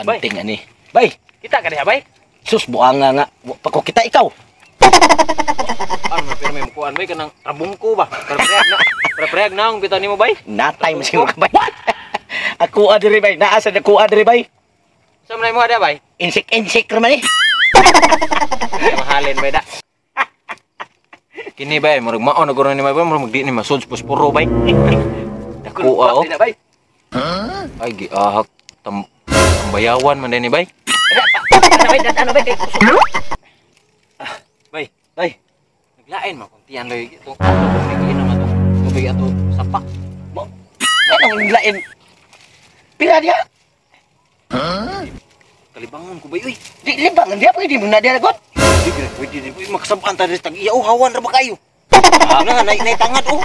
Banting ani. Bay, Kita ka diha, bay? Sus buanga nga. Wa pa ko kita ikaw. Ano pero may mukuan bay kanang rabong ko ba? Prepreg na. Prepreg na ang bitaw nimo, bay. Natay mo siguro ka, bay. Ako adiri, bay. Naa sa ako adiri, bay. Sa man mo ada, bay? Insik-insik ra man eh. Mahalin bay da. Kini bay, murag mao na guro ni bay, murag di ni masud posporo, bay. Dako oh. Di na, bay. Ay giahak tambayawan man ni bay. Ano bay, ano bay kay Bay, bay. Naglain man kung tiyan loy itong tubig na to. Tubig ato sapa. Mo. Anong lain? Pila diha? Kalibangon ko bay uy. Di libang diha pwede mo na diha god. Di gid pwede di uy makasabaan ta diri tag iya oh hawan ra ba kayo. Na nay nay tangad oh.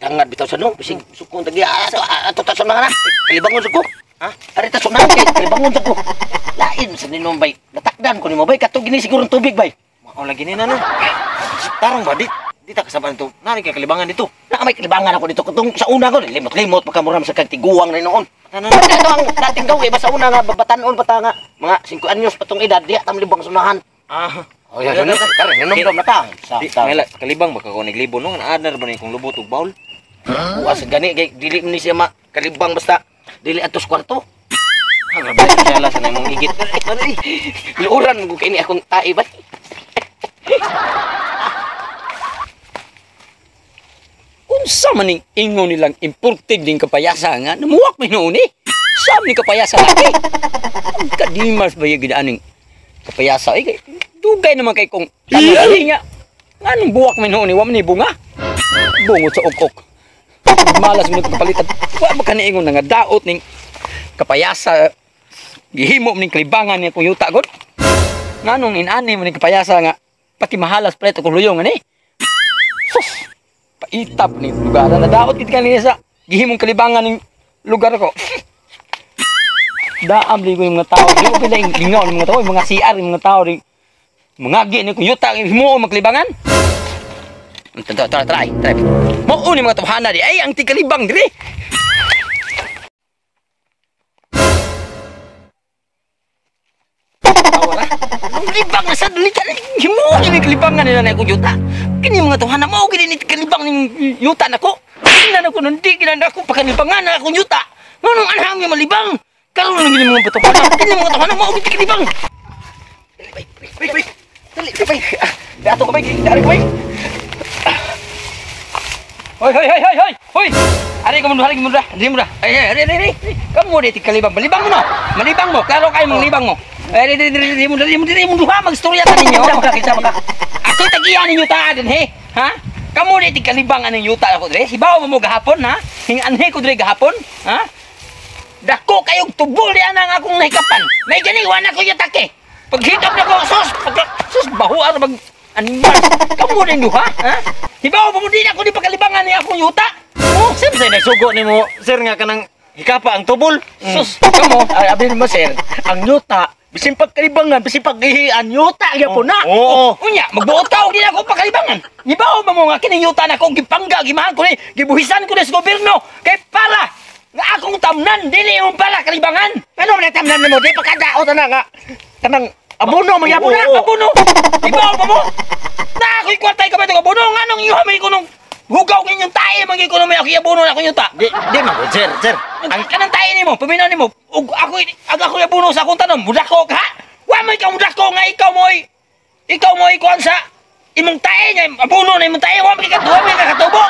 Tangad bitaw sa no, bisig sukong tag iya ato ato ta sa mga na. Kalibangon sa ko. Ha? Ari ta sa mga kalibangon sa ko. Lain sa ninong bay. Natakdan ko nimo bay kato gini siguro tubig bay. Mao lagi ni na no. Tarong ba di di ta kasabaan to. Nari kay kalibangan dito. Na may kalibangan ako dito katong sa una ko limot-limot pagka muram sa kag tiguang na noon. Tanan. Ito ang dating gawi ba sa una nga babatanon pa ta nga mga 5 anyos pa tong edad diha tam libang sunahan. Ah. Oh ya, yun karon yun nom na ta. Sa Di, may kalibang baka ko naglibon no naadnar ba ni kung lubot og bawl. Buwas gani kay dili man ni siya makalibang basta dili atos kwarto. Ah, grabe sala sa imong igit. Luoran mo kay ni akong tae ba. Unsa man ning ingon nilang imported ning kapayasa nga namuwak may noon eh. Sa ni kapayasa lagi. Kadimas ba yung ginaaning kapayasa eh. Dugay naman kay kung tanong nga. Nganong buwak may noon eh, wa man ni bunga. Bungot sa ukok. Malas mo kapalitan. Wa ba ka niingon na nga daot ning kapayasa gihimo ning kalibangan ni akong yuta god. Nganong inani mo ning kapayasa nga pati mahalas pa ito kung luyong ani. Sus! Paitap ni lugar na daot kit kanina sa gihimong kalibangan ning lugar ko. Daam ligo yung mga tao. Di ko pila yung lingaw ng mga tao, yung mga CR yung mga tao ring mangagi ni kung yuta himo magkalibangan. Tara, tara, try, try. Mao ni mga tawhana di ay ang tikalibang diri. Wala. Ang libang na sa dali himo ni kalibangan nila na akong yuta. Kini mga tawhana mao gini ni kalibang ning yuta nako. Tingnan ako nun di ginan ako pakalibangan na akong yuta. Nganong anhang yung malibang? Karon lang gini mga tawhana. Kini mga tawhana mao gini kalibang. Dali bay, bay, bay. Dali bay. Dato ka bay, dari ka bay. Hoy hoy hoy hoy hoy. Hoy. Ari ka mo, ari ka mo, ari mo. Ay ay ari ari. Kamo di kalibang, malibang mo no. Malibang mo, klaro kayo mong libang mo. Ay di di di mo di mo di mo duha magstorya ta ninyo. Kita ba ka? Ako tagiya ninyo ta din he. Ha? Kamo di kalibang anang yuta ako dire. Hibaw mo gahapon ha. Hinganhi ko dire gahapon, ha? Dako kayog tubol di anang akong nahikapan. May gani wa na ko yutake. Paghikap na ko sus, sus bahuar mag animal. Kamo din duha, ha? Hibaw mo di na ako di pakalibangan ni akong yuta. Oh, sir, say nagsugo nimo sir nga kanang hikapa ang tubol. Sus, kamo. Ay abi mo sir, ang yuta bisin pagkalibangan, bisin paghihian, yuta gyapon na. Oo. Unya, magbuot ka og di na ako pakalibangan. Hibaw ba mo nga kining yuta na akong gipangga, gimahal ko ni, gibuhisan ko ni sa gobyerno kay para nga akong tamnan dili imong para kalibangan. Ano man tamnan nimo di pagkadaot na nga kanang abono man gyapon na. Abono. Hibaw ba mo? Na ako'y kwartay ka ba itong abono? Nganong iuha may kunong hugaw inyong tae man gyud kuno may ako abono na akong yuta. Di di man gud sir, sir. Ang kanang tae nimo, paminaw nimo. Ug ako ag ako abono sa akong tanom, mudako ka. Wa man ka mudako nga ikaw mo'y kuan sa imong tae nga abono na imong tae, wa man ka duwa man ka katubo.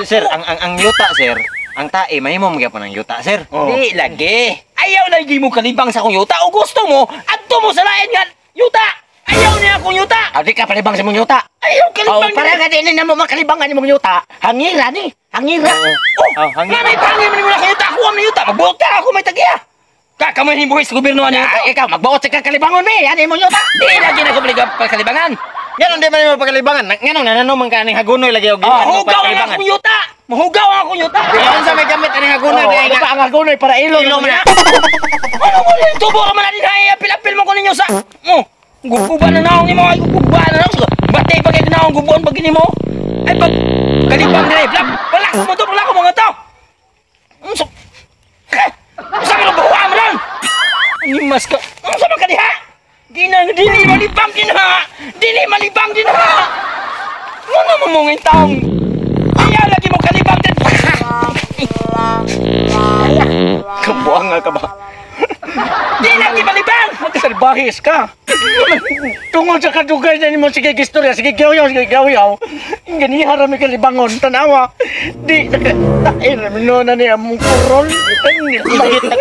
Sir, ang yuta sir, ang tae mahimo man gyapon ang yuta sir. Di lagi. Ayaw lagi mo kalibang sa akong yuta o gusto mo adto mo sa lain nga yuta. Ayaw niya akong yuta. Aw di ka palibang sa imong yuta. Ayaw Oh, kalibang. para nga di na mo makalibangan imong yuta. Hangira ni, hangira. Oh, Oh, hangira. nga may pangin man mo na akong yuta. Ako ang yuta. Magbuot ka ako may tagiya. Ka kamo ni buhis sa gobyerno ani. Ah, ikaw magbuot sa kalibangon mi, ani imong yuta. Di lagi na ko kalibangan. Nganong di man nimo pagkalibangan? Nganong nanano man ka aning hagunoy lagi og Mahugaw ang akong yuta. Mahugaw ang akong yuta. Di unsa may gamit aning hagunoy Oh, di ano nga. pa ang hagunoy para ilong Ilong na. Ano mo ni tubo ra man ani ay apil-apil mo ko ninyo sa. Oh, guguba na naong nimo ay guguba na naong. Batay pa kay naong gubuon pag nimo. Ay pag kalibang dire, blak, balak mo to, balak mo mga to. Unsa? Unsa ka buha mo lang? Dimas ka. Unsa man ka diha? Ginang dili malibang dinha. Dili malibang dinha. Muna mo mong taong. Ayaw lagi mo kalibang din. Kabuang nga ka ba? Di lagi malibang. Salbahis ka. Tungod sa kadugay na nimo sige gistorya, sige gyaw-yaw, sige gyaw-yaw. Ganiha ra mi kalibangon tanawa. Di naka tain ra mi no na ni among kurol. Magit na